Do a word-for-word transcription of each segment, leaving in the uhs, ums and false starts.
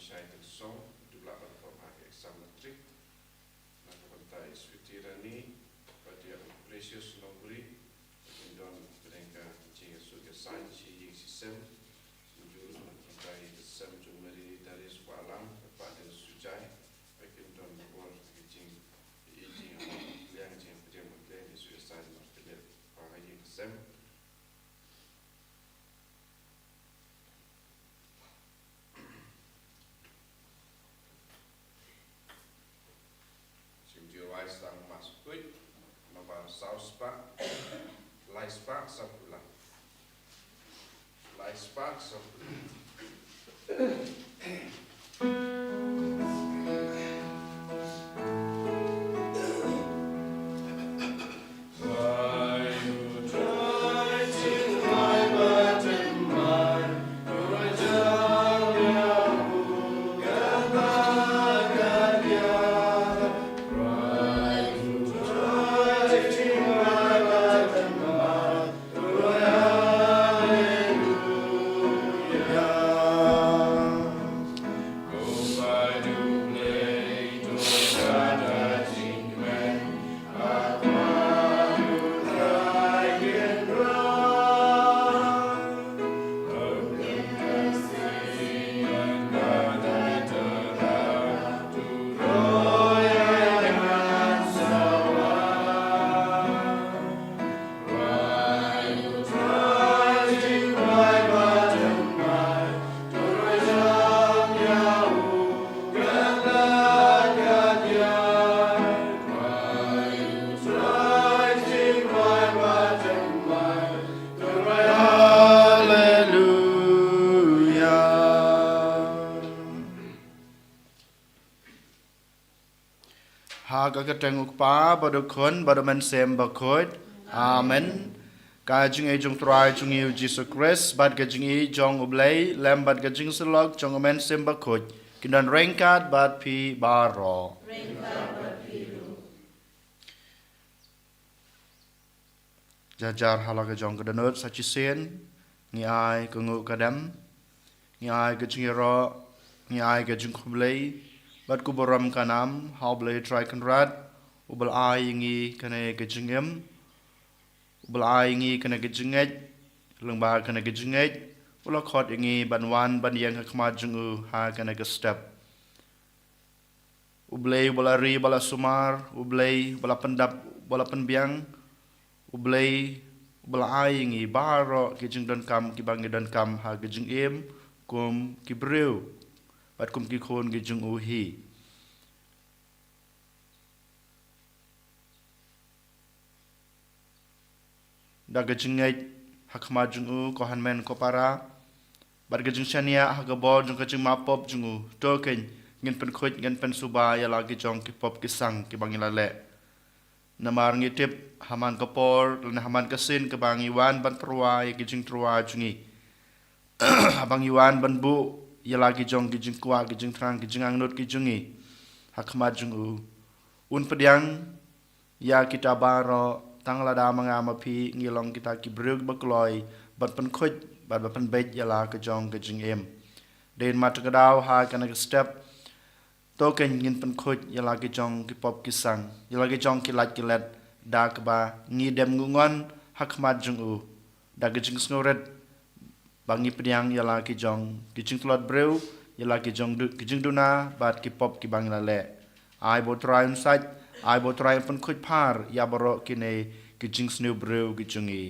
Shai Tynsong, u dei u la ban poi ha ka exam matric. Na ka bynta i Sweety Rani, bad ïa u Precious Nongbri, ba kin don pdeng ka jingïasoh ïasaid shi ïing shi sem, sngewbha na ka bynta i Sem jong Mary Darius Balang, bad Bah Deng Sujai, ba kin don bor ha ka jing, i jing, liang jingpdiang bad ka jingïasoh ïasaid martylli ha ka ïing ka sem. Jingpyrshang mas kuit, naba saw spah, lai spah saw phew lai. Lai spah saw phew lai. Ha ka kyrteng u Kpa, bad u Khun, bad u Mynsiem Bakhuid. Amen. Ka jingïeit jong u Trai jong ngi u Jisu Khrist, bad ka jingïeit jong u Blei, lem bad ka jingsyllok jong u Mynsiem Bakhuid, kin don ryngkat bad phi baroh. Jar jar ha la ka jong ka dohnud sa shisien, ngi ai ka nguh ka dem, ngi ai ka jingïaroh, ngi ai ka jingkhublei, bad ka burom ka nam, ha u Blei Trai Kynrad, uba la ai ïa ngi kane ka jingim, uba la ai ïa ngi kane ka jingngeit, lyngba kane ka jingngeit, u la khot ïa ngi ban wan ban ïeng ha khmat jong u ha kane ka step. U Blei uba la ri, uba la sumar, U Blei uba la pyndap, uba la pynbiang, U Blei uba la ai ïa ngi baroh ki jingdonkam kiba ngi donkam ha ka jingim, kum ki briew, bad kum ki khun ki jong u hi. Da ka jingngeit ha khmat jong u, ko hynmen ko para, bad ka jingshaniah ha ka bor jong ka jingmap pop jong u, to keiñ, ngin pynkhuid, ngin pynsuba ïa la ki jong ki pop ki sang kiba ngi la leh. Namar ngi tip, ha man ka por, lane ha man ka sien kaba ngi wan ban tyrwa ïa ki jingtyrwa jong ngi, haba ngi wan ban buh ïa la ki jong ki jingkwah, ki jingthrang, ki jingangnud ki jong ngi ha khmat jong u, un pdiang ïa kita baroh, tang lada ma nga ma phi ngi long kita ki briew kiba kloi ban pynkhuid bad ban pynbeit ïa la ka jong ka jingim. Dei ma te ka daw ha kane ka step, to keiñ ngin pynkhuid ïa la ki jong ki pop ki sang, ïa la ki jong ki lait ki let, da kaba ngi dem ngun ha khmat jong u, da ka jingsngewrit, ba ngi pdiang ïa la ki jong ki jingtlot briew, ïa la ki jong du-, ki jingduna, bad ki pop kiba ngi la leh. Ai ba u Trai un sait, ai ba u Trai un pynkhuid phar ïa baroh kine ki jingsniew briew ki jong ngi.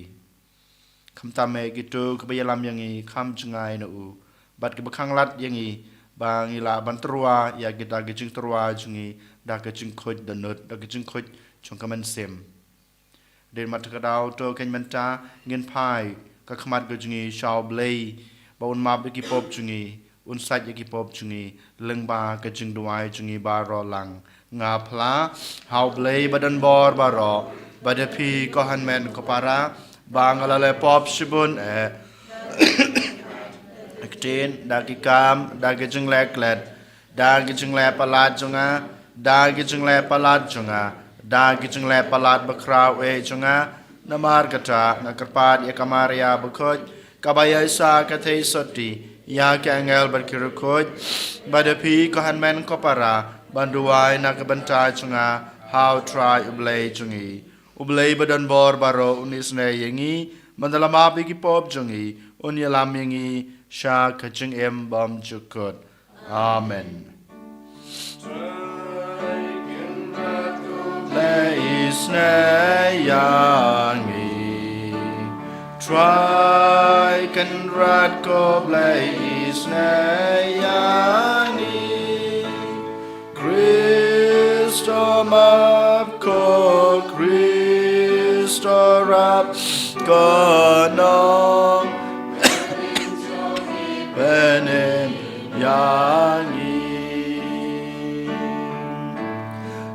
Khamtam eh kito kiba ïalam ïa ngi kham jngai na u, bad kiba khanglad ïa ngi ba ngi lah ban tyrwa ïa kita ki jingtyrwa jong ngi da ka jingkhuid dohnud, da ka jingkhuid jong ka mynsiem. Dei ma te ka daw, to keiñ mynta ngin phai ka khmat ka jong ngi sha u Blei, ba un map ïa ki pop jong ngi, un sait ïa ki pop jong ngi, lyngba ka jingduwai jong ngi baroh lang. Nga phla ha u Blei ba don bor baroh, bad ïa phi ko hynmen ko para, ba nga la leh pop shibun eh. Ktien, da ki kam, da ki jingleh klet, da ki jingleh palat jong nga, da ki jingleh palat jong nga, da ki jingleh palat bakhraw eh jong nga. Namar kata nga kyrpad ïa ka Maria bakhuid, kaba ïaishah ka theisotti, ïa ki angel bad ki riewkhuid, bad ïa phi ko hynmen ko para, ban duwai na ka bynta jong nga ha U Trai U Blei jong ngi. U Blei ba don bor baroh un isynei ïa ngi, ban da la map ïa ki pop jong ngi, un ïalam ïa ngi sha ka jingim bymjukut. Amen. Blei isynei ïa ngi. Trai Kynrad ko Blei isynei ïa ngi. Khrist to map ko, Khrist to rap ko, nong pynim ïa ngi.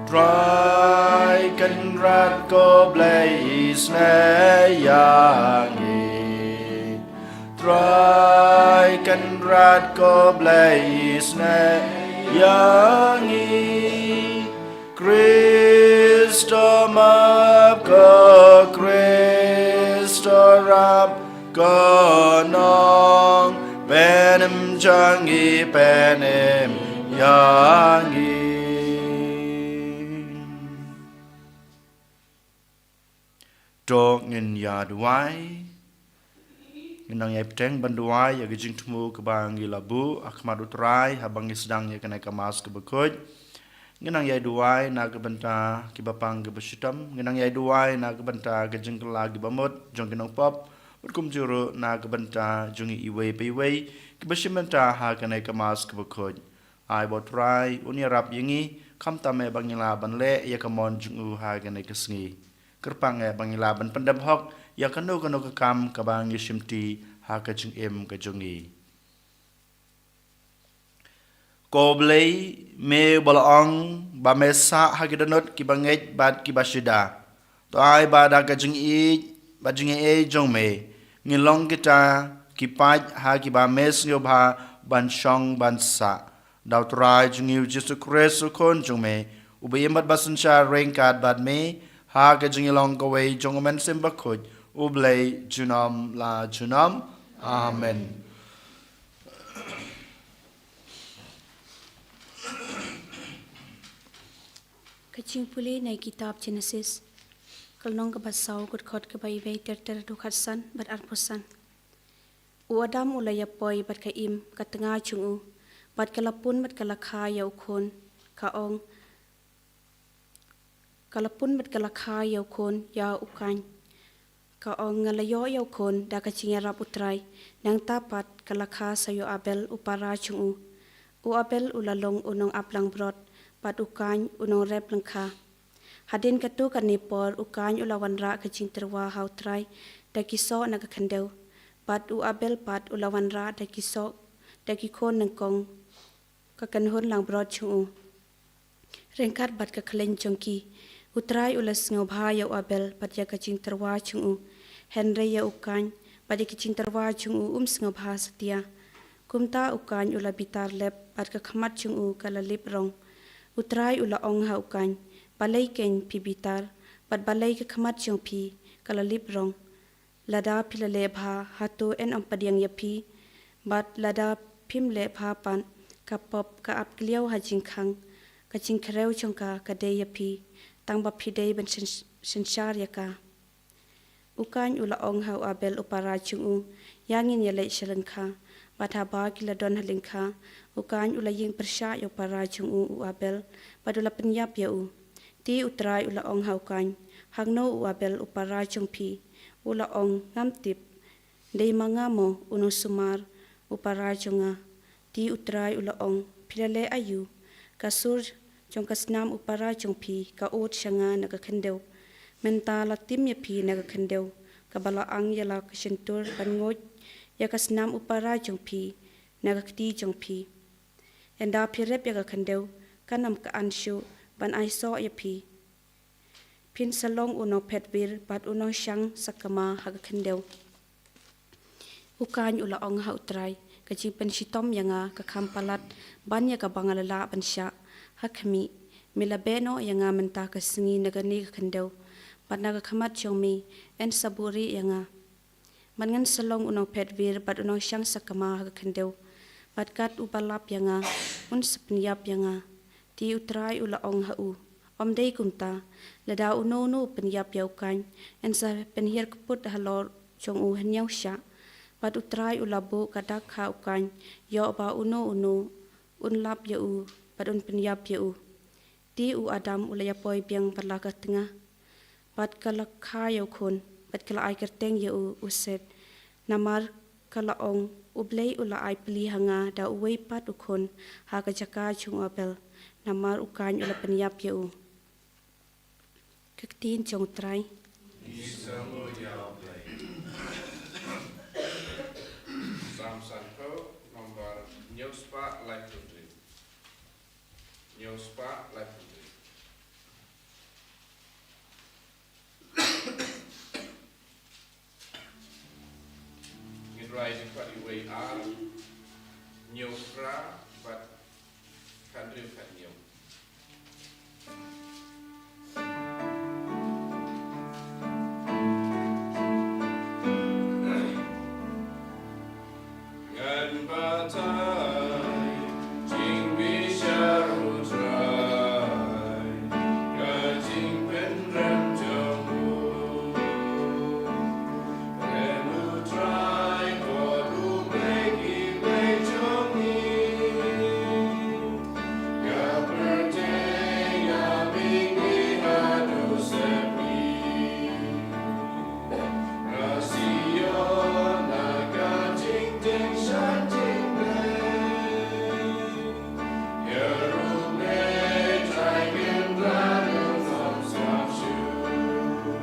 Trai Kynrad ko Blei isynei ïa ngi. Trai Kynrad ko Blei isynei ïa ngi. Khrist to map ko, Khrist to rap ko, nong pynim jong ngi pynim ïa ngi. To ngin ïa duwai. Ngin nang ïai bteng ban duwai ïa ka jingthmu kaba ngi la buh ha khmat U Trai haba ngi sdang ïa kane ka Mass kaba khuid. Ngin nang ïai duwai na ka bynta kiba pang kiba shitom. Ngin nang ïai duwai na ka bynta ka jingkylla kiba mut jong ki nongpop, bad kumjuh ruh na ka bynta jong ngi iwei pa iwei kiba shim bynta ha kane ka Mass kaba khuid. Ai ba U Trai un ïarap ïa ngi, khamtam eh ba ngin lah ban leh ïa ka mon jong u ha kane ka sngi. Kyrpang eh ba ngin lah ban pyndep hok ïa kano kano ka kam kaba ngi shimti ha ka jingim ka jong ngi. Ko Blei, me ba la ong ba me sah ha ki dohnud kiba ngeit bad kiba shida. To ai ba da ka jingïeit bad jingïeit jong me, ngin long kita ki paid ha kiba me sngewbha ban shong ban sah. Da U Trai jong ngi U Jisu Khrist U Khun jong me, uba im bad ba synshar ryngkat bad me ha ka jingïalong kawei jong U Mynsiem Bakhuid, U Blei junom la junom. Amen. Ka jingpule na kitab Genesis. Ka lynnong kaba saw, ka dkhot kaba iwei ter ter haduh khatsan bad arphew san. U Adam u la ïapoi bad ka Im, ka tnga jong u, bad ka la pun bad ka la kha ïa u khun, ka ong, ka la pun bad ka la kha ïa u khun, ïa u Kain. Ka ong, nga la ïoh ïa u khun da ka jingïarap U Trai. Nangta pat ka la kha sa ïa u Abel u para jong u. U Abel u la long u nongaplangbrot, bad u Kain u nongrep lyngkha. Hadien katto katne por u Kain u la wanrah ka jingtyrwa ha U Trai da ki soh na ka khyndew. Bad u Abel pat u la wanrah da ki soh, da ki khun nyngkong, ka kynhun langbrot jong u. Ryngkat bad ka khleiñ jong ki, U Trai u la sngewbha ïa u Abel bad ïa ka jingtyrwa jong u. Hynrei ïa u Kain bad ïa ka jingtyrwa jong u um sngewbha satia. Kumta u Kain u la bitar lep bad ka khmat jong u ka la lip rong. U Trai u la ong ha u Kain, balei keiñ phi bitar, bad balei ka khmat jong phi ka la lip rong? Lada phi la leh bha, hato yn ym pdiang ïa phi? Bad lada phim leh bha pat, ka pop ka ap kliaw ha jingkhang, ka jingkhrew jong ka ka dei ïa phi, tang ba phi dei ban syn-, synshar ïa ka. U Kain u la ong ha u Abel u para jong u, ïa ngin ïaleit sha lyngkha. Bad haba ki la don ha lyngkha, u Kain u la ïeng pyrshah ïa u para jong u u Abel, bad u la pynïap ïa u. Te U Trai u la ong ha u Kain, hangno u Abel u para jong phi? U la ong, ngam tip. Dei ma nga mo u nongsumar u para jong nga? Te U Trai u la ong, phi la leh aïu? Ka sur jong ka snam u para jong phi ka ud sha nga na ka khyndew. Mynta la tim ïa phi na ka khyndew, kaba la ang ïa la ka shyntur ban nguid ïa ka snam u para jong phi na ka kti jong phi. Ynda phi rep ïa ka khyndew, kan ym ka-an shuh ban ai soh ïa phi. Phin sa long u nongphet wir bad u nongshang sakma ha ka khyndew. U Kain u la ong ha U Trai, ka jingpynshitom ïa nga ka kham palat ban ïa kaba nga la lah ban shah. Ha khmih, me la beh noh ïa nga mynta ka sngi na kane ka khyndew, bad na ka khmat jong me yn sa buhrieh ïa nga. Bad ngan sa long u nongphet wir bad u nongshang sakma ha ka khyndew. Bad kat uba lap ïa nga, un sa pynïap ïa nga. Te U Trai u la ong ha u, ym dei kumta, lada uno uno u pynïap ïa u kaiñ, yn sa pynhiar kput halor jong u hynñiew shah. Bad U Trai u la buh ka dak ha u kaiñ, ïoh ba uno uno un lap ïa u, bad un pynïap ïa u. Te u Adam u la ïapoi biang bad la ka tnga, bad ka la kha ïa u khun, bad ka la ai kyrteng ïa u, u Set. Namar ka la ong, U Blei u la ai pli ha nga da uwei pat u khun ha ka jaka jong u Abel, namar u kaiñ u la pynïap ïa u. Ka ktien jong U Trai. Psalm sanphew, nombar hynñiew spah laiphew hynriew. Hynñiew spah laiphew hynriew. Ngin rai dkhot iwei ar, hynñiew phra bad khathynriew khathynñiew. Ngan batai jingbishar U Trai, ka jingpynrem jong u. Pynrem U Trai, ko U Blei ki blei jong ngi. Ka pyrthei ka mihngi haduh sepngi. Ka Zion na ka jingteng sha jingblei. Ïa U Blei Trai Kynrad un ym skhem shuh.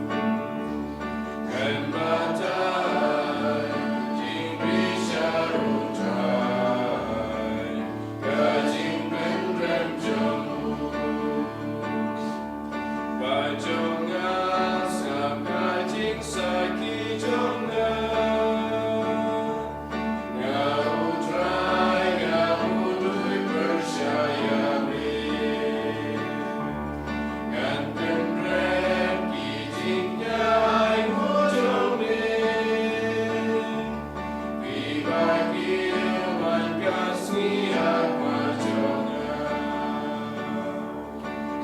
Ngan batai jingbishar U Trai, ka jingpynrem jong u. Ba jong nga sngap ka jingsakhi jong nga. Nga U Trai, nga U Blei pyrshah ïa me. Ngan pynrem ki jingïainguh jong me. Phi ba ki wan ka sngi ha khmat jong nga.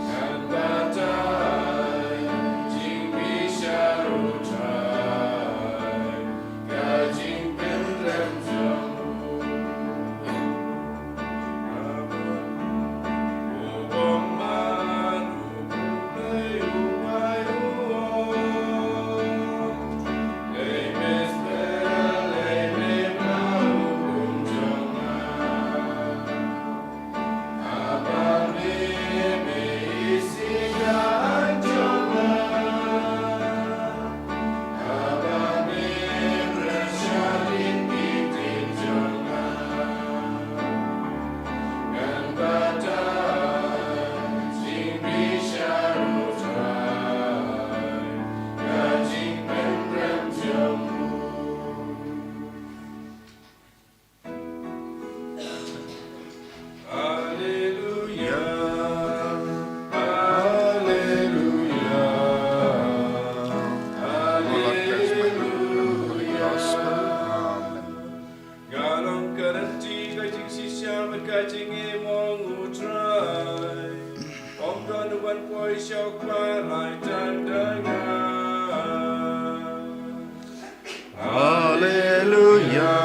Ngan batai jingbishar U Trai, ka jingpynrem jong u. U bymman, U Blei u bai u ong, lei me spah, lei me ba u khun jong nga. Alleluia, alleluia, alleluia. Nga long ka rynti, ka jingshisha bad ka jingim, ong U Trai. Ym don uban poi sha u Kpa lait tang da nga. Alleluia,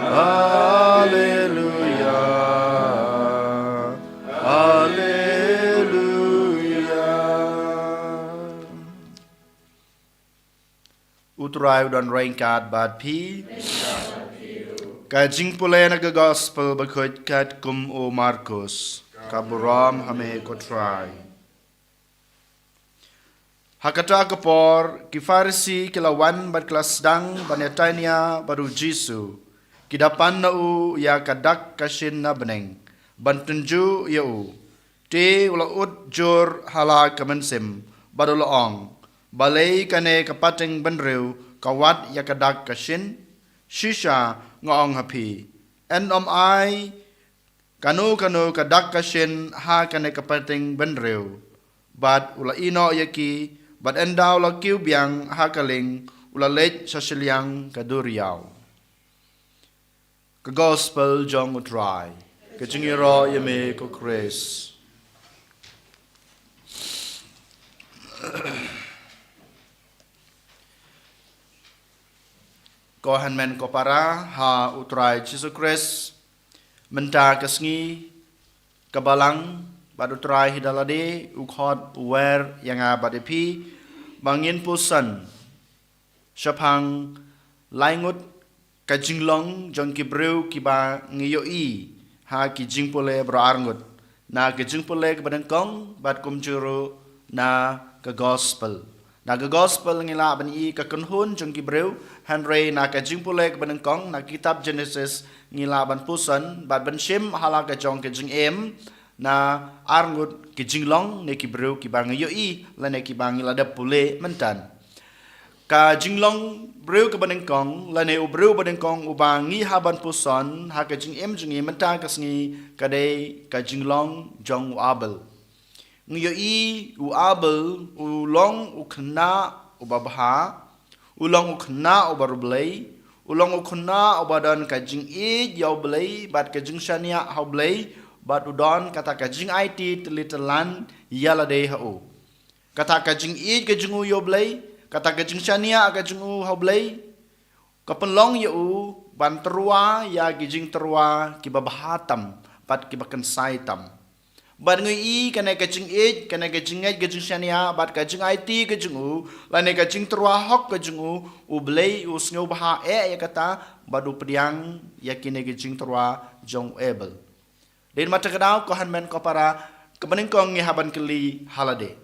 alleluia, alleluia. U Trai u don ryngkat bad phi. Ka jingpule na ka Gospel bakhuid katkum u Markos. Ka burom ha me ko Trai. Ha kata ka por, ki Pharisi ki la wan bad ki la sdang ban ïatainia bad u Jisu. Ki da pan na u ïa ka dak ka shin na bneng, ban tynjuh ïa u. Te u la ud jur ha la ka mynsiem, bad u la ong, balei kane ka pateng bynriew ka wad ïa ka dak ka shin? Shisha nga ong ha phi, yn ym ai kano kano ka dak ka shin ha kane ka pateng bynriew. Bad u la ïehnoh ïa ki, bad ynda u la kiew biang ha ka lieng, u la leit sha shiliang ka duriaw. Ka Gospel jong U Trai. Ka jingïaroh ïa me ko Khrist. Ko hynmen ko para ha U Trai Jisu Khrist, mynta ka sngi ka Balang bad U Trai hi da lade u khot u wer ïa nga bad ïa phi ba ngin puson shaphang lai ngut ka jinglong jong ki briew kiba ngi ïohi ha ki jingpule baroh arngut, na ka jingpule kaba nyngkong bad kumjuh ruh na ka Gospel. Na ka Gospel ngi lah ban i ka kynhun jong ki briew, hynrei na ka jingpule kaba nyngkong, na ka kitab Genesis, ngi lah ban puson bad ban shim ha la ka jong ka jingim na arngut ki jinglong ne ki briew kiba ngi ïohi lane kiba ngi la dep pule mynta. Ka jinglong briew kaba nyngkong lane u briew ba nyngkong uba ngi hap ban puson ha ka jingim jong ngi mynta ka sngi ka dei ka jinglong jong u Abel. Ngi ïohi u Abel u long u khynnah uba bha, u long u khynnah uba riewblei, u long u khynnah uba don ka jingïeit ïa U Blei bad ka jingshaniah ha U Blei, bad u don kata ka jingaiti tylli tyllan ïa lade ha u. Kata ka jingïeit ka jong u ïa U Blei, kata ka jingshaniah ka jong u ha U Blei, ka pynlong ïa u ban tyrwa ïa ki jingtyrwa kiba bha tam bad kiba kynsai tam. Bad ngi ïohi kane ka jingïeit, kane ka jingngeit, ka jingshaniah bad ka jingaiti ka jong u lane ka jingtyrwa hok ka jong u, U Blei u sngewbha eh ïa kata bad u pdiang ïa kine ki jingtyrwa jong u Abel. Dei namar kata ka daw ko hynmen ko para, kaba nyngkong ngi hap ban kylli ha lade,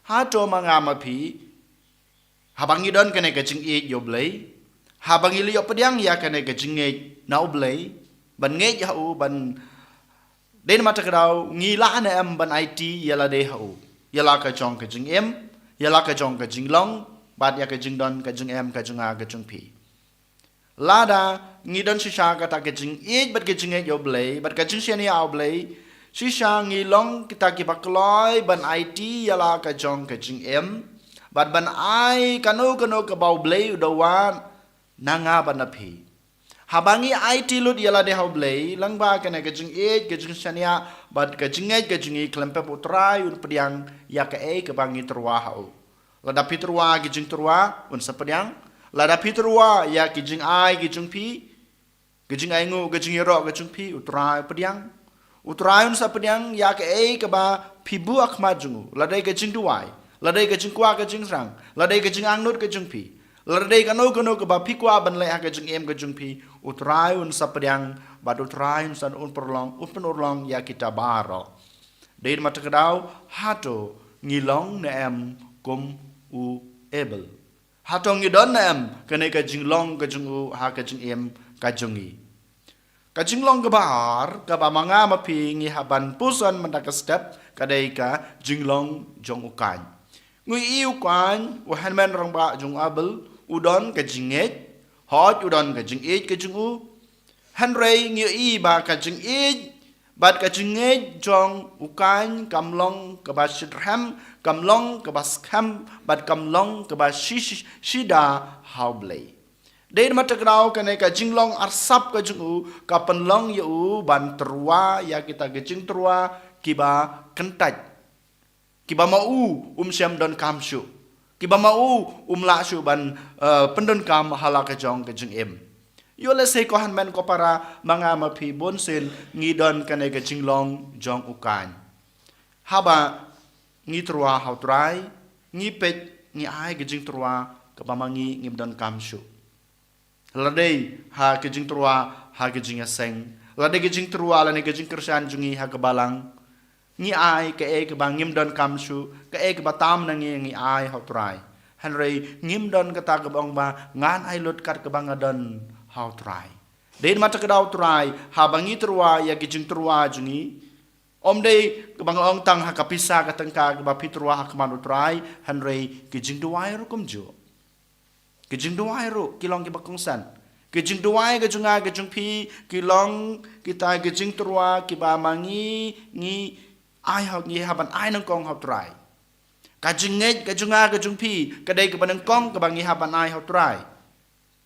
hato ma nga ma phi, haba ngi don kane ka jingïeit ïa U Blei, haba ngi la ïoh pdiang ïa kane ka jingngeit na U Blei, ban ngeit ha u, ban, dei namar kata ka daw ngi lah ne em ban aiti ïa lade ha u, ïa la ka jong ka jingim, ïa la ka jong ka jinglong bad ïa ka jingdon ka jingim ka jong nga ka jong phi. Lada ngi don shisha kata ka jingïeit bad ka jingngeit ïa U Blei bad ka jingshaniah ha U Blei, shisha ngi long kita kiba kloi ban aiti ïa la ka jong ka jingim bad ban ai kano kano kaba U Blei u dawa na nga bad na phi. Haba ngi aiti lut ïa lade ha U Blei lyngba kane ka jingïeit, ka jingshaniah bad ka jingngeit ka jong ngi, khlem pep U Trai un pdiang ïa kaei kaba ngi tyrwa ha u. Lada phi tyrwa ki jingtyrwa, un sa pdiang. Lada phi tyrwa ïa ki jingai ki jong phi, ki jingainguh, ki jingïaroh ki jong phi, U Trai u pdiang. U Trai un sa pdiang ïa kaei kaba phi buh ha khmat jong u. Lada dei ka jingduwai, lada dei ka jingkwah ka jingshrang, lada dei ka jingangnud ka jong phi, lada dei kano kano kaba phi kwah ban leh ha ka jingim ka jong phi, U Trai un sa pdiang bad U Trai un sa, un pynurlong, un pynurlong ïa kita baroh. Dei namar kata ka daw, hato ngi long ne em kum u Abel? Hato ngi don ne em kane ka jinglong ka jong u ha ka jingim ka jong ngi? Ka jinglong kaba ar kaba ma nga ma phi ngi hap ban puson mynta ka step ka dei ka jinglong jong u Kain. Ngi ïohi u Kain, u hynmen rangbah jong u Abel, u don ka jingngeit, hooid u don ka jingïeit ka jong u, hynrei ngi ïohi ba ka jingïeit bad ka jingngeit jong u Kain kam long kaba shitrhem, kam long kaba skhem bad kam long kaba shi-, shi-, shida ha U Blei. Dei namar kata ka daw kane ka jinglong arsap ka jong u ka pynlong ïa u ban tyrwa ïa kita ki jingtyrwa kiba kyntait, kiba ma u um shym donkam shuh, kiba ma u um lah shuh ban, eh, pyndonkam ha la ka jong ka jingim. Ïoh lehse ko hynmen ko para, ma nga ma phi bunsien ngi don kane ka jinglong jong u Kain. Haba ngi tyrwa ha U Trai, ngi peit, ngi ai ka jingtyrwa kaba ma ngi ngim donkam shuh. Lada dei ha ka jingtyrwa ha ka jingïaseng, lada dei ka jingtyrwa lane ka jingkyrshan jong ngi ha ka balang, ngi ai kaei kaba ngim donkam shuh, kaei kaba tam na ngi ngi ai ha U Trai. Hynrei ngim don kata kaba ong ba ngan ai lut kat kaba nga don ha U Trai. Dei namar kata ka daw U Trai, haba ngi tyrwa ïa ki jingtyrwa jong ngi, ym dei kaba nga ong tang ha ka pisa ka tyngka kaba phi tyrwa ha khmat U Trai, hynrei ki jingduwai ruh kumjuh. Ki jingduwai ruh ki long kiba kongsan. Ki jingduwai ka jong nga ka jong phi ki long kita ki jingtyrwa kiba ma ngi ngi ai ha, ngi hap ban ai nyngkong ha U Trai. Ka jingngeit ka jong nga ka jong phi ka dei kaba nyngkong kaba ngi hap ban ai ha U Trai.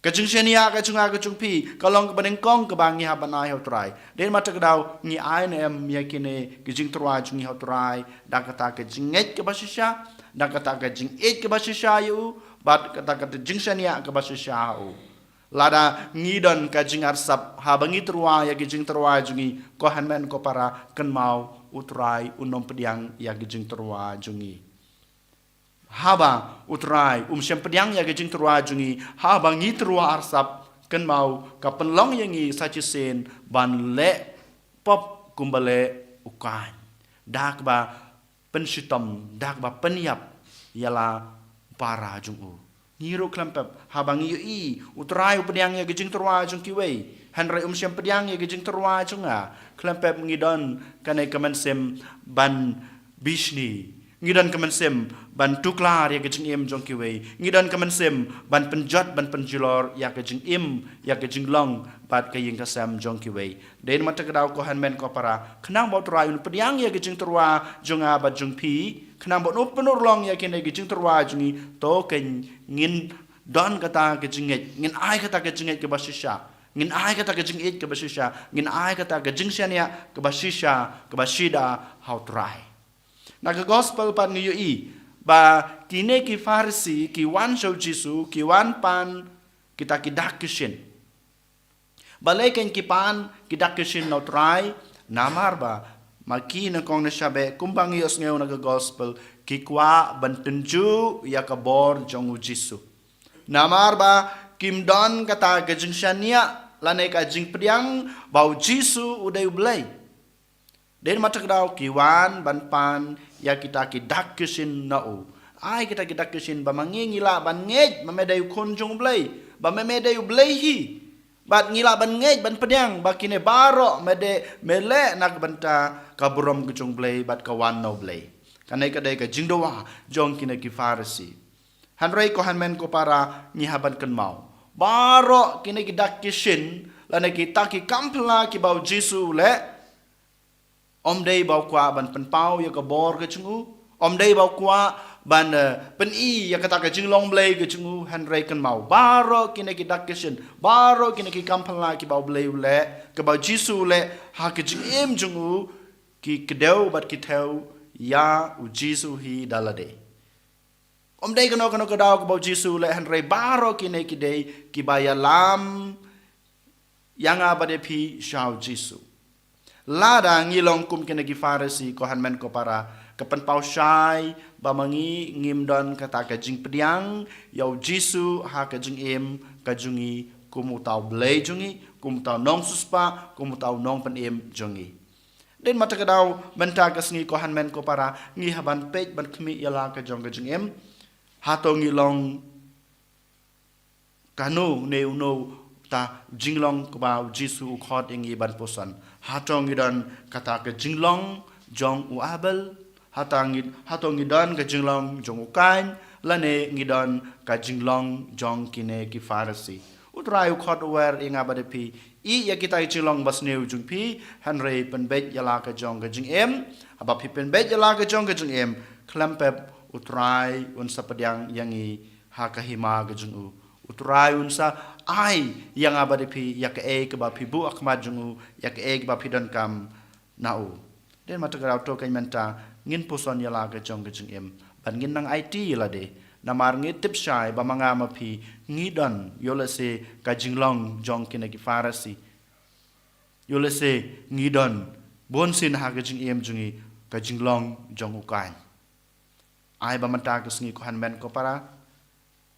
Ka jingshaniah ka jong nga ka jong phi ka long kaba nyngkong kaba ngi hap ban ai ha u Trai. Dei namar kata ka daw ngi ai ne em ïa kine ki jingtyrwa jong ngi ha u Trai da kata ka jingngeit kaba shisha, da kata ka jingïeit kaba shisha ïa u, bad kata ka jingshaniah kaba shisha ha u. Lada ngi don ka jingarsap haba ngi tyrwa ïa ki jingtyrwa jong ngi, ko hynmen ko para, kynmaw u Trai un ym pdiang ïa ki jingtyrwa jong ngi. Haba u Trai um shym pdiang ïa ki jingtyrwa jong ngi haba ngi tyrwa arsap, kynmaw ka pynlong ïa ngi sa shisien ban leh pop kumba leh u Kain. Da kaba pynshitom, da kaba pynïap ïa la para jong u. Ngi ruh khlem pep, haba ngi ïohi u Trai u pdiang ïa ki jingtyrwa jong kiwei, hynrei um shym pdiang ïa ki jingtyrwa jong nga, khlem pep ngi don kane ka mynsiem ban bishni. Ngi don ka mynsiem ban tuklar ïa ka jingim jong kiwei. Ngi don ka mynsiem ban pynjot, ban pynjulor ïa ka jingim, ïa ka jinglong bad ka ïing ka sem jong kiwei. Dei namar kata ka daw ko hynmen ko para, khnang ba u Trai un pdiang ïa ka jingtyrwa jong nga bad jong phi, khnang ba un pynurlong ïa kine ki jingtyrwa jong ngi, to kein ngin don kata ka jingngeit, ngin ai kata ka jingngeit kaba shisha, ngin ai kata ka jingïeit kaba shisha, ngin ai kata ka jingshaniah kaba shisha, kaba shida ha u Trai. Na ka gospel pat ngi ïohi ba kine ki Pharisi ki wan sha u Jisu, ki wan pan kita ki dak ki shin. Balei kein ki pan ki dak ki shin na u Trai? Namar ba ma ki nyngkong nyngshap eh, kumba ngi ïohsngew na ka gospel, ki kwah ban tynjuh ïa ka bor jong u Jisu. Namar ba kim don kata ka jingshaniah lane ka jingpdiang ba u Jisu u dei u Blei. Dei namar kata ka daw ki wan ban pan ïa kita ki dak ki shin na u. Ai kita ki dak ki shin ba ma ngi ngi lah ban ngeit ba me dei u Khun jong u Blei, ba me, me dei u Blei hi. Bad ngi lah ban ngeit ban pdiang ba kine baroh me dei, me leh na ka bynta ka burom ka jong u Blei bad ka wan na u Blei. Kane ka dei ka jingdawa jong kine ki Pharisi. Hynrei ko hynmen ko para, ngi hap ban kynmaw, baroh kine ki dak ki shin lane kita ki kam phylla kiba u Jisu u leh, ym dei ba u kwah ban pynpaw ïa ka bor ka jong u, ym dei ba u kwah ban, eh, pyni ïa kata ka jinglong Blei ka jong u, hynrei kynmaw, baroh kine ki dak ki shin, baroh kine ki kam phylla kiba u Blei u leh, kiba u Jisu u leh ha ka jingim jong u, ki kdew bad ki thew ïa u Jisu hi da lade. Ym dei kano kano ka daw kaba u Jisu u leh, hynrei baroh kine ki dei kiba ïalam ïa nga bad ïa phi sha u Jisu. Lada ngi long kum kine ki Pharisi, ko hynmen ko para, ka pynpaw shai ba ma ngi ngim don kata ka jingpdiang ïa u Jisu ha ka jingim ka jong ngi kum uta u Blei jong ngi, kum uta u nongsiewspah, kum uta u nongpynim jong ngi. Dei namar kata ka daw mynta ka sngi, ko hynmen ko para, ngi hap ban peit ban khmih ïa la ka jong ka jingim. Hato ngi long kano ne uno uta u jinglong kaba u Jisu u khot ïa ngi ban puson? Hato ngi don kata ka jinglong jong u Abel? Hato ngi, hato ngi don ka jinglong jong u Kain? Lane ngi don ka jinglong jong kine ki Pharisi? U Trai u khot u wer ïa nga bad ïa phi, ïeh ïa kita ki jinglong basniew jong phi, hynrei pynbeit ïa la ka jong ka jingim. Haba phi pynbeit ïa la ka jong ka jingim, khlem pep u Trai un sa pdiang ïa ngi ha ka hima ka jong u. U Trai un sa ai ïa nga bad ïa phi ïa kaei kaba phi buh ha khmat jong u, ïa kaei kaba phi donkam na u. Dei namar kata ka daw to kein mynta ngin puson ïa la ka jong ka jingim, ban ngin nang aiti ïa lade. Namar ngi tip shai ba ma nga ma phi ngi don, ïoh lehse ka jinglong jong kine ki Pharisi. Ïoh lehse ngi don bunsien ha ka jingim jong ngi ka jinglong jong u Kain. Ai ba mynta ka sngi, ko hynmen ko para,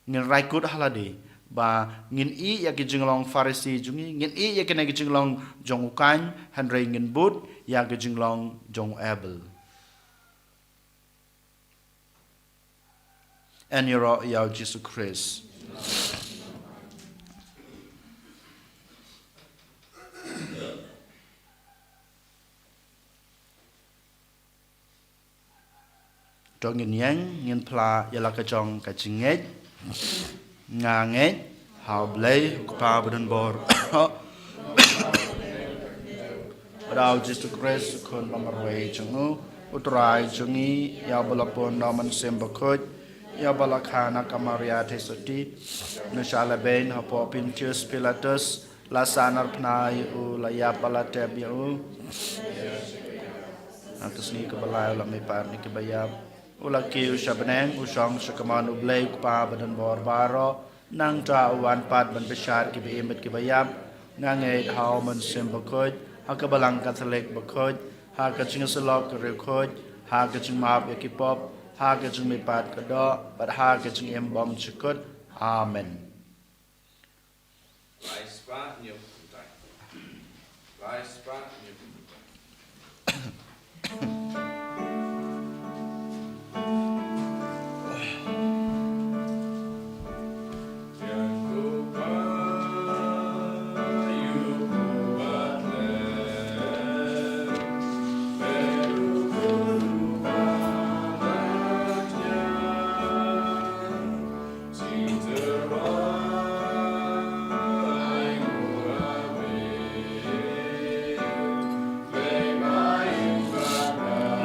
ngin rai kut ha lade ba ngin ïeh ïa ki jinglong Pharisi jong ngi, ngin ïeh ïa kine ki jinglong jong u Kain, hynrei ngin bud ïa ki jinglong jong u Abel. Yn ïaroh ïa u Jisu Khrist. To ngin ïeng, ngin phla ïa la ka jong ka jingngeit. Nga ngeit ha U Blei U Kpa badonbor, bad ha U Jisu Khrist, U Khun bamarwei jong U, U Trai jong ngi, ïa uba la pun da U Mynsiem Bakhuid, ïa ba la kha na ka Maria Theisotti, na sha la beiñ hapoh Pontius Pilatus, la sahnarphna ïa u, la ïap bad la tep ïa u. Ha ka sngi kaba lai u la mihpat na kiba ïap. U la kiew sha bneng, u shong sha kamon U Blei U Kpa badonbor baroh. Nangta u wan pat ban bishar kiba im bad kiba ïap. Nga ngeit ha u Mynsiem Bakhuid, ha ka Balang Katholik bakhuid, ha ka jingïasyllok ka riewkhuid, ha ka jingmap ïa ki pop, ha ka jingmihpat ka doh, bad ha ka jingim bymjukut. Amen. Lai spah hynñiew phew khyndai. Lai spah hynñiew phew khyndai.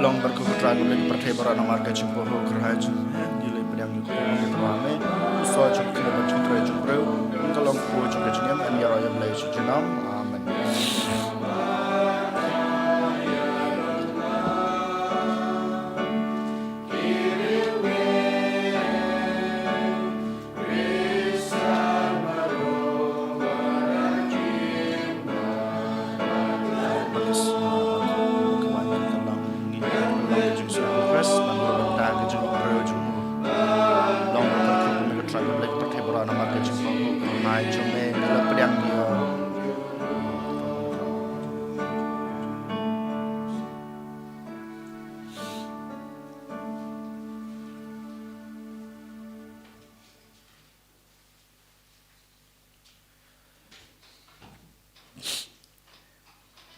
Long barkha ko Trai, ko Blei ka pyrthei baroh, namar ka jingpynpaw kyrhai jong me, ngi la pdiang ïa ka pyrthei baroh me. Soi jong ka jingtrei jong u briew, ka long ka jong ka jingim, ïaroh ïa u Blei sha junom. Amen.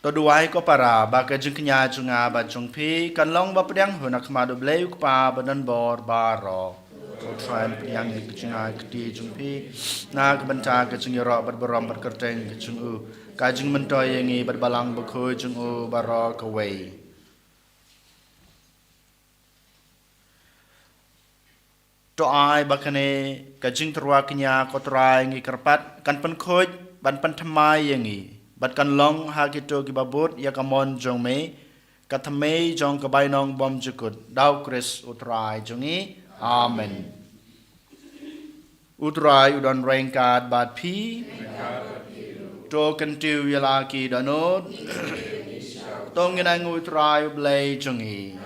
To duwai ko para, ba ka jingkñia jong nga bad jong phi kan long ba pdiang hun ha khmat U Blei U Kpa badonbor baroh. Ko Trai, pdiang ïa ka jingïaid kti jong phi na ka bynta ka jingïaroh bad burom bad kyrteng ka jong u, ka jingmyntoi ïa ngi bad Balang Bakhuid jong u baroh kawei. To ai ba kane ka jingtyrwa kñia, ko Trai, ngi kyrpad kan pynkhuid ban pynthymmai ïa ngi, bad kan long ha kito kiba bud ïa ka mon jong me, ka thymmei jong ka bainong bymjukut, da U Khrist U Trai jong ngi. Amen. U Trai u don ryngkat bad phi. To kyntiew ïa la ki dohnud. To ngin ainguh ïa U Trai U Blei jong ngi.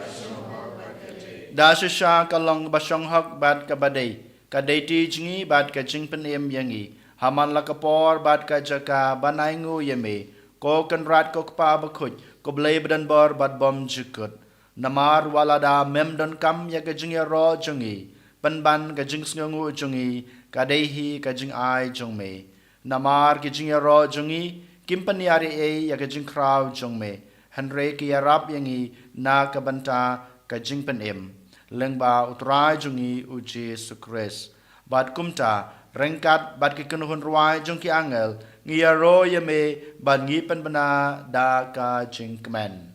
Da shisha ka long kaba shonghok bad kaba dei ka dei ti jong ngi bad ka jingpynim ïa ngi ha man la ka por bad ka jaka ban ainguh ïa me, ko Kynrad, ko Kpa Bakhuid, ko Blei badonbor bad bymjukut. Namar wat lada mem donkam ïa ka jingïaroh jong ngi, pynban ka jingsngewnguh jong ngi ka dei hi ka jingai jong me. Namar ki jingïaroh jong ngi kim pynïar ei ei ïa ka jingkhraw jong me, hynrei ki ïarap ïa ngi na ka bynta ka jingpynim lyngba U Trai jong ngi U Jisu Khrist. Bad kumta, ryngkat bad ki kynhun rwai jong ki angel, ngi ïaroh ïa me bad ngi pynbna da ka jingkmen.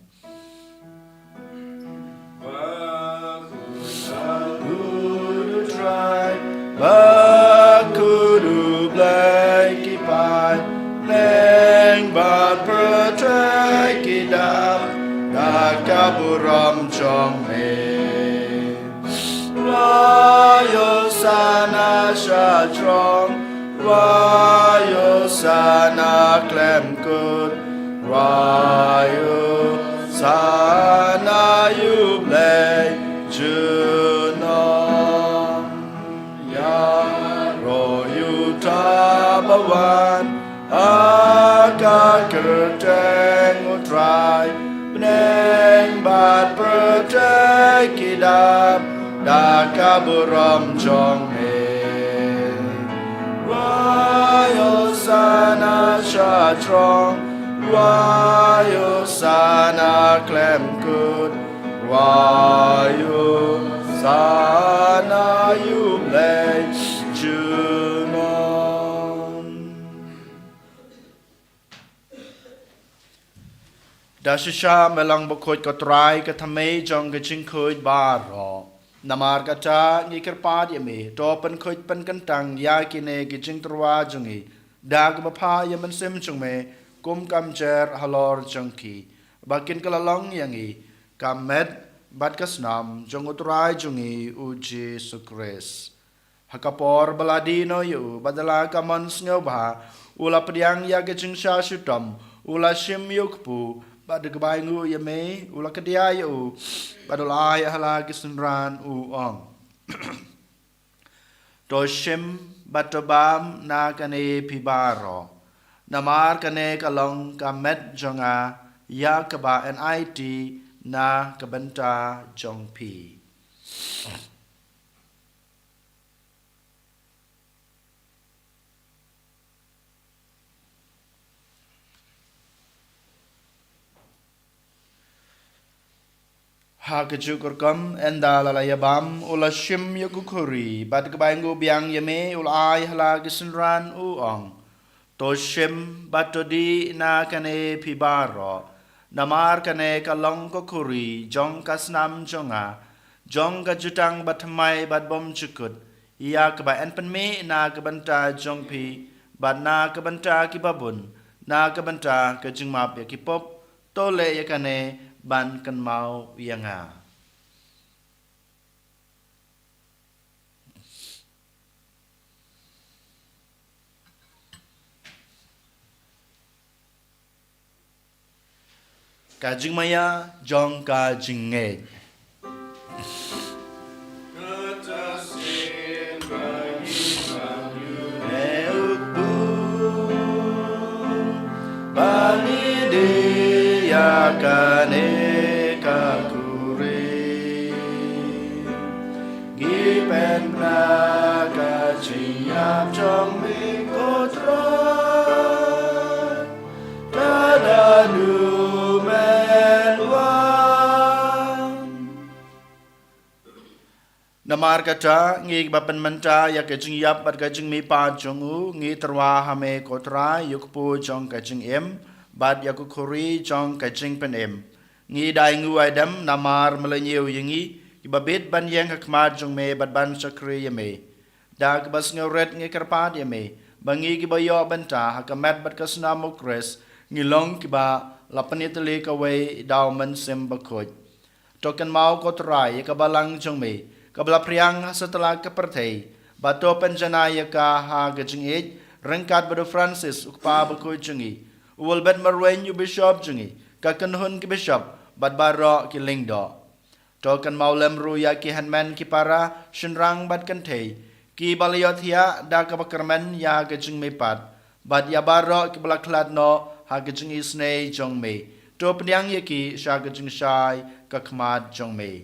Bakhuid U Trai, bakhuid U Blei ki paid, bneng bad pyrthei ki dap da ka burom jong me. Rwai Hosana sha throng, rwai Hosana khlem kut, rwai Hosana ïa U Blei junom. Ïaroh ïa uta ba wan ha ka kyrteng U Trai, bneng bad pyrthei ki dap da ka burom jong me. Rwai Hosana sha throng, rwai Hosana khlem kut, rwai Hosana ïa U Blei junom. Da shisha me long bakhuid, ko Trai, ka thymmei jong ka jingkhuid baroh. Namar kata ngi kyrpad ïa me, to pynkhuid pynkyntang ïa kine ki jingtyrwa jong ngi da kaba phah ïa u Mynsiem jong me kum ka mjer halor jong ki, ba kin kylla long ïa ngi ka met bad ka snam jong U Trai jong ngi U Jisu Khrist. Ha ka por ba la die noh ïa u bad da la ka mon sngewbha, u la pdiang ïa ka jingshah shitom, u la shim ïa u kpu, bad da kaba ainguh ïa me u la kdiah ïa u, bad u la ai ha la ki synran, u ong: To shim bad to bam na kane phi baroh, namar kane ka long ka met jong nga ïa kaba yn aiti na ka bynta jong phi. Ha kajuh ka rukom, ynda la la ïa bam, u la shim ïa ka khuri, bad da kaba ainguh biang ïa me u la ai ha la ki synran, u ong: To shim bad to dih na kane phi baroh, namar kane ka long ka khuri jong ka snam jong nga, jong ka jutang bathymmai bad bymjukut, ïa kaba yn pynmih na ka bynta jong phi bad na ka bynta kiba bun, na ka bynta ka jingmap ïa ki pop. To leh ïa kane ban kynmaw ïa nga. Ka jingmaïa jong ka jingngeit. Ba ngi die ïa kane ka khuri, ngi pynbna ka jingïap jong me, ko Trai, ta da u men wan. Namar kata, ngi kiba pynmynta ïa ka jingïap bad ka jingmihpat jong u, ngi tyrwa ha me, ko Trai, ïa u kpu jong ka jingim bad ïa ka khuri jong ka jingpynim. Ngi da ainguh aidem namar me la ñiew ïa ngi kiba bit ban ïeng ha khmat jong me bad ban shakri ïa me. Da kaba sngewrit ngi kyrpad ïa me ba ngi kiba ïoh bynta ha ka met bad ka snam U Khrist, ngi long kiba la pynïatylli kawei da u Mynsiem Bakhuid. To kynmaw, ko Trai, ïa ka balang jong me kaba la phriang ha satlak ka pyrthei, bad to pynjanai ïa ka ha ka jingïeit ryngkat bad u Francis, u kpa bakhuid jong ngi, u Wilbert Marwein, u bishop jong ngi, ka kynhun ki bishop bad baroh ki lyngdoh. To kynmaw lem ruh ïa ki hynmen ki para, shynrang bad kynthei, kiba la ïohthiah da kaba kyrmen ïa ka jingmihpat, bad ïa baroh kiba la khlad noh ha ka jingisynei jong me. To pdiang ïa ki sha ka jingshai ka khmat jong me.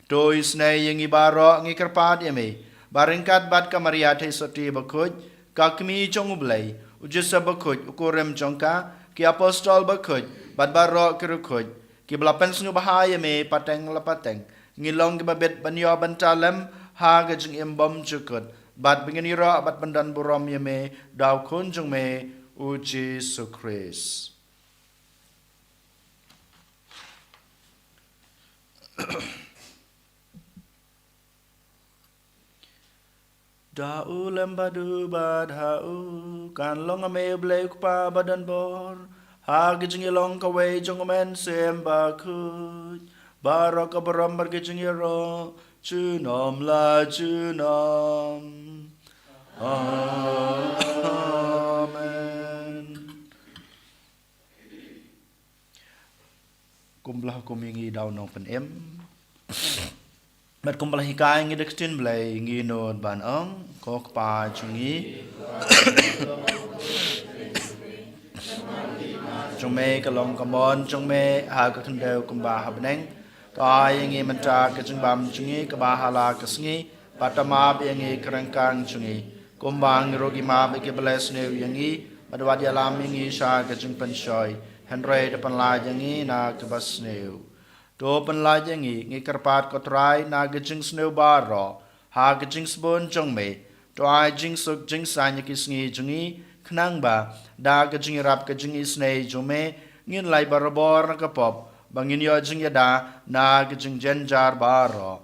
To isynei ïa ngi baroh, ngi kyrpad ïa me ba ryngkat bad ka Maria Theisotti Bakhuid, ka Kmie jong U Blei, u Joseph Bakhuid, u kurim jong ka, ki apostol bakhuid bad baroh ki riewkhuid kiba la pynsngewbha ïa me pateng la pateng, ngi long kiba bit ban ïoh bynta lem ha ka jingim bymjukut, bad ba ngin ïaroh bad pyndonburom ïa me da u Khun jong me, u Jisu Khrist. Da u lem bad u bad ha u, kan long ha me, U Blei U Kpa badonbor, ha ka jingïalong kawei jong U Mynsiem Bakhuid, baroh ka burom bad ka jingïaroh junom la junom. Amen. Kumba la hukum ïa ngi da u Nongpynim, bad kumba la hikai ïa ngi da ka ktien Blei, ngi nud ban ong: Ko Kpa jong ngi, jong me ka long ka mon jong me ha ka khyndew kumba ha bneng. To ai ïa ngi mynta ka jingbam jong ngi kaba ha la ka sngi, bad to map ïa ngi ki ryngkang jong ngi, kumba ngi ruh ngi map ïa kiba leh sniew ïa ngi, bad wat ïalam ïa ngi sha ka jingpynshoi, hynrei to pynlait ïa ngi na kaba sniew. To pynlait ïa ngi, ngi kyrpad, ko Trai, na ka jingsniew baroh, ha ka jingsbun jong me. To ai jingsuk jingsaiñ ïa ki sngi jong ngi, khnang ba da ka jingïarap ka jingisynei jong me, ngin lait barabor na ka pop, ba ngin ïoh jingïada na ka jingjynjar baroh.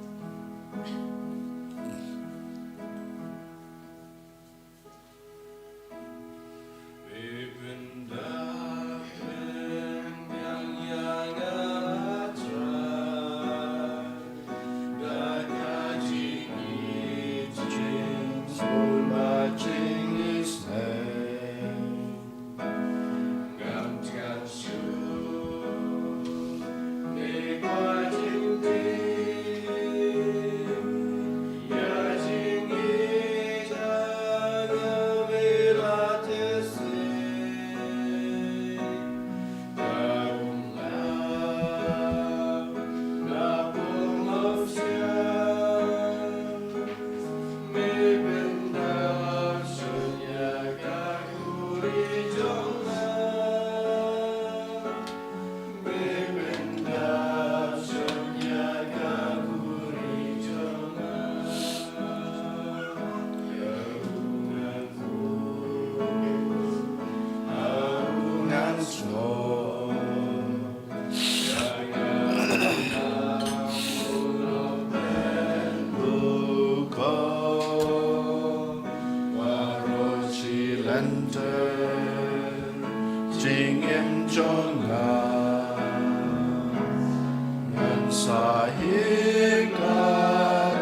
Ka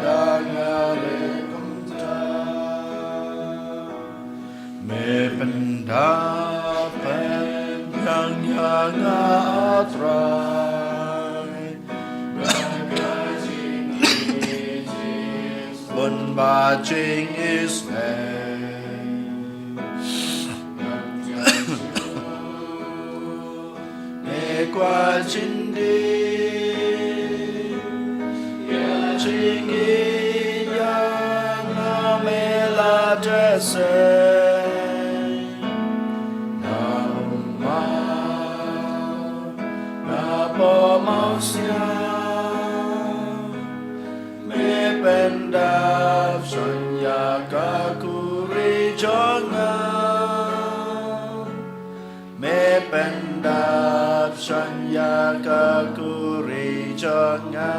dang ïaleh kumta. Me pyndap pynbiang ïa nga, ah Trai. Bun ba jingïeit. Me kwah jingdie ïa jingïeit ïa nga, me la dei seh. Na u maw, na u maw sha, me pyndap shuh ïa ka khuri jong nga. Me pyndap shuh ïa ka khuri jong nga.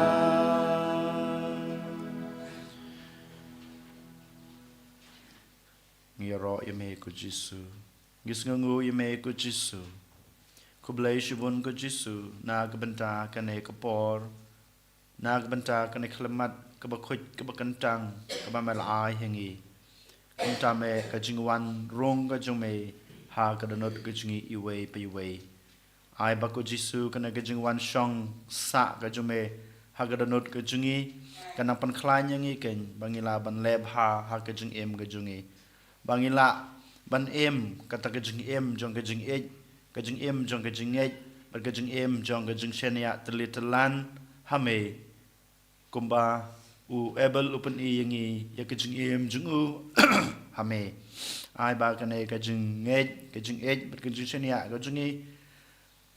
Ngi ïaroh ïa me ko Jisu. Ngi sngewnguh ïa me ko Jisu. Khublei shibun ko Jisu na ka bynta kane ka por, na ka bynta kane ka khyllipmat kaba khuid kaba kyntang kaba me la ai ha ngi. Kumta me, ka jingwan rung ka jong me ha ka dohnud ka jong ngi iwei pa iwei. Ai ba ko Jisu, kane ka jingwan shong sah ka jong me ha ka dohnud ka jong ngi, kan nang pynkhlaiñ ïa ngi keiñ ba ngin lah ban leh bha ha ka jingim ka jong ngi. Ba ngin lah ban im kata ka jingim jong ka jingïeit, ka jingim jong ka jingngeit, bad ka jingim jong ka jingshaniah tylli tyllan ha me. Kumba u Abel u pyni ïa ngi ïa ka jingim jong u ha me. Ai ba kane ka jingngeit, ka jingïeit bad ka jingshaniah ka jong ngi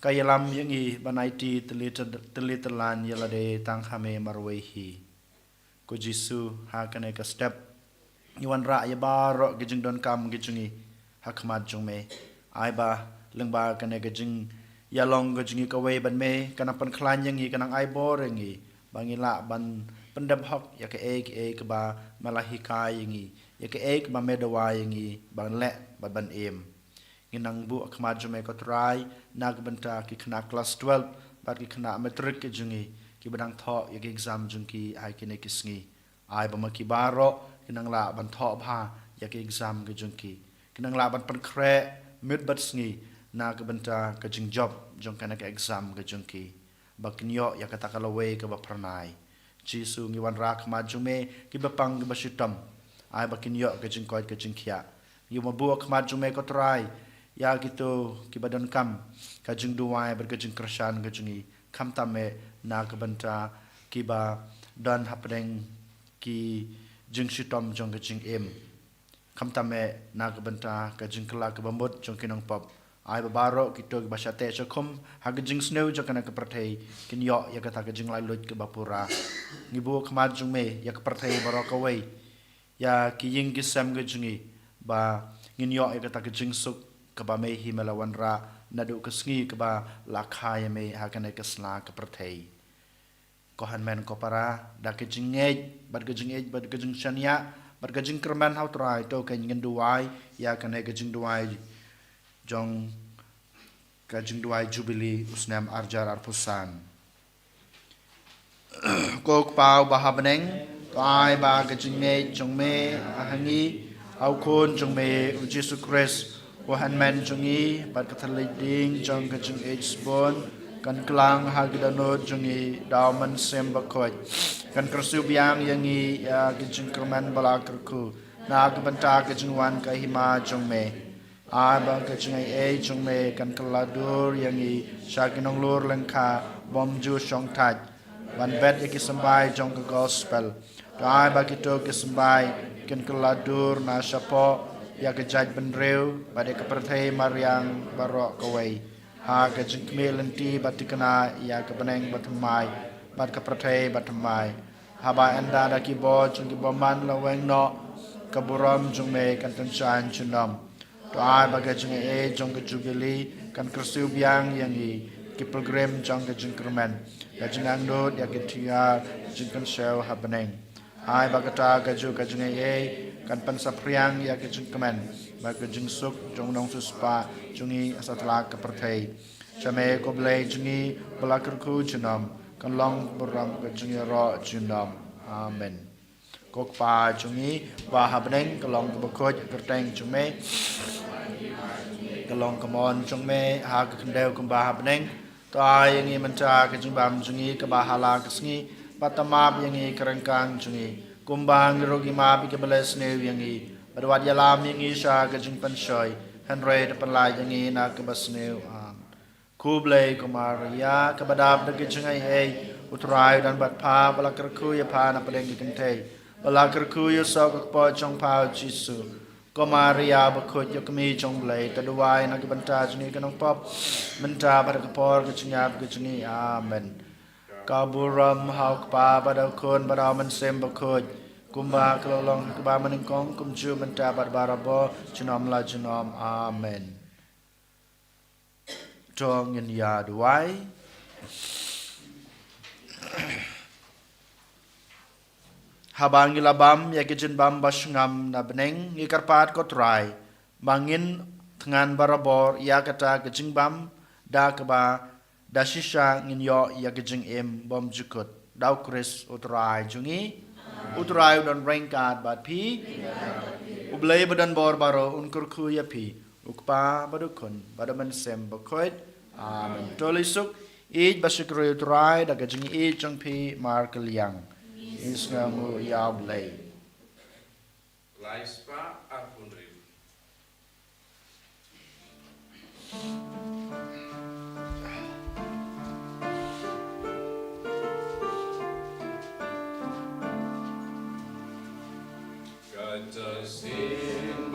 ka ïalam ïa ngi ban aiti tylli tylli tyllan ïa lade tang ha me marwei hi. Ko Jisu, ha kane ka step ngi wanrah ïa baroh ki jingdonkam ki jong ngi ha khmat jong me. Ai ba lyngba kane ka jingïalong ka jong ngi kawei bad me, kan nang pynkhlaiñ ïa ngi, kan nang ai bor ïa ngi ba ngin lah ban pyndep hok ïa kaei kaei kaba me la hikai ïa ngi, ïa kaei kaba me dawa ïa ngi ban leh bad ban im. Ngin nang buh ha khmat jong me ko Trai na ka bynta ki khynnah klas twelve bad ki khynnah matrik ki jong ngi kiba dang thoh ïa ki exam jong ki ha kine ki sngi. Ai ba ma ki baroh kin nang lah ban thoh bha ïa ki exam ki jong ki, kin nang lah ban pynkhreh miet bad sngi na ka bynta ka jingjop jong kane ka exam ka jong ki, ba kin ïoh ïa kata ka lawei kaba phyrnai. Jisu, ngi wanrah ha khmat jong me kiba pang kiba shitom. Ai ba kin ïoh ka jingkoit ka jingkhiah. Ngi wan buh ha khmat jong me ko Trai ïa kito kiba donkam ka jingduwai bad ka jingkyrshan ka jong ngi, khamtam me na ka bynta kiba don hapdeng ki jingshitom jong ka jingim, khamtam me na ka bynta ka jingkylla kaba mut jong ki nongpop. Ai ba baroh kito kiba shateh shakhum ha ka jingsniew jong kane ka pyrthei kin ïoh ïa kata ka jinglaitluid kaba pura. Ngi buh ha khmat jong me ïa ka pyrthei baroh kawei, ïa ki ïing ki sem ki jong ngi, ba ngin ïoh ïa kata ka jingsuk kaba me hi me la wanrah naduh ka sngi kaba la kha ïa me ha kane ka sla ka pyrthei. Ko hynmen ko para, da ka jingngeit bad ka jingïeit bad ka jingshaniah bad ka jingkyrmen ha u Trai, to keiñ ngin duwai ïa kane ka jingduwai jong ka jingduwai Jubili u snem arhajar arphew san. Ko Kpa uba ha bneng, to ai ba ka jingngeit jong me ha ngi, ha u Khun jong me u Jisu Khrist, u hynmen jong ngi, bad ka thylliej ding jong ka jingïeit sbun kan klang ha ki dohnud jong ngi da u Mynsiem Bakhuid, kan kyrsiew biang ïa ngi ïa ka jingkyrmen ba la kyrkhu na ka bynta ka jingwan ka hima jong me. Ai ba ka jingaiei jong me kan kylla dur ïa ngi sha ki nonglur lyngkha bym ju shongthait ban bet ïa ki symbai jong ka gospel. To ai ba kito ki symbai kin kylla dur na shapoh ïa ka jaitbynriew bad ïa ka pyrthei mariang baroh kawei, ha ka jingkhmih lynti bad thikna ïa ka bneng bathymmai bad ka pyrthei bathymmai. Haba ynda da ki bor jong ki bymman la weng noh, ka burom jong me kan tyngshaiñ junom. To ai ba ka jingaiei jong ka Jubili kan kyrsiew biang ïa ngi, ki pilgrim jong ka jingkyrmen, ka jingangnud ïa ki thiar jingkynshew ha bneng. Ai ba kata kajuh ka jingaiei kan pynsaphriang ïa ka jingkmen bad ka jingsuk jong u nongsiewspah jong ngi ha satlak ka pyrthei. Sha me ko Blei jong ngi ba la kyrkhu junom, kan long burom ka jingïaroh junom. Amen. Ko Kpa jong ngi ba ha bneng, ka long kaba khuid ka kyrteng jong me, ka long ka mon jong me ha ka khyndew kumba ha bneng. To ai ïa ngi mynta ka jingbam jong ngi kaba ha la ka sngi, bad to map ïa ngi ka ryngkang jong ngi, kumba ngi ruh ngi map ïa kiba leh sniew ïa ngi, bad wat ïalam ïa ngi sha ka jingpynshoi, hynrei to pynlait ïa ngi na kaba sniew. Amen. Khublei ko Maria, kaba dap da ka jingaiei, U Trai u don bad pha, ba la kyrkhu ïa pha na pdeng ki kynthei, ba la kyrkhu ïa u soh ka kpoh jong pha u Jisu. Ko Maria bakhuid, ïa kmie jong U Blei, to duwai na ka bynta jong ngi ki nongpop, mynta bad ha ka por ka jingïap ka jong ngi. Amen. Ka burom ha U Kpa bad ha U Khun bad ha U Mynsiem Bakhuid, kumba ka la long ha kaba mynnyngkong, kumjuh mynta bad barabor, junom la junom. Amen. To ngin ïa duwai. Haba ngi la bam ïa ki jingbam ba sngewbha na bneng, ngi kyrpad ko Trai ba ngin thngan barabor ïa kata ka jingbam, da kaba da shisha ngin ïoh ïa ka jingim bymjukut. Da U Khrist U Trai jong ngi. U Trai u don ryngkat bad phi. U Blei ba don bor baroh un kyrkhu ïa phi, U Kpa bad U Khun bad U Mynsiem Bakhuid. Amen. To leit suk, ïeit bad shakri U Trai da ka jingïeit jong phi markylliang. Ngi sngewnguh ïa U Blei. Lai spah arphew hynriew. Ka ta sien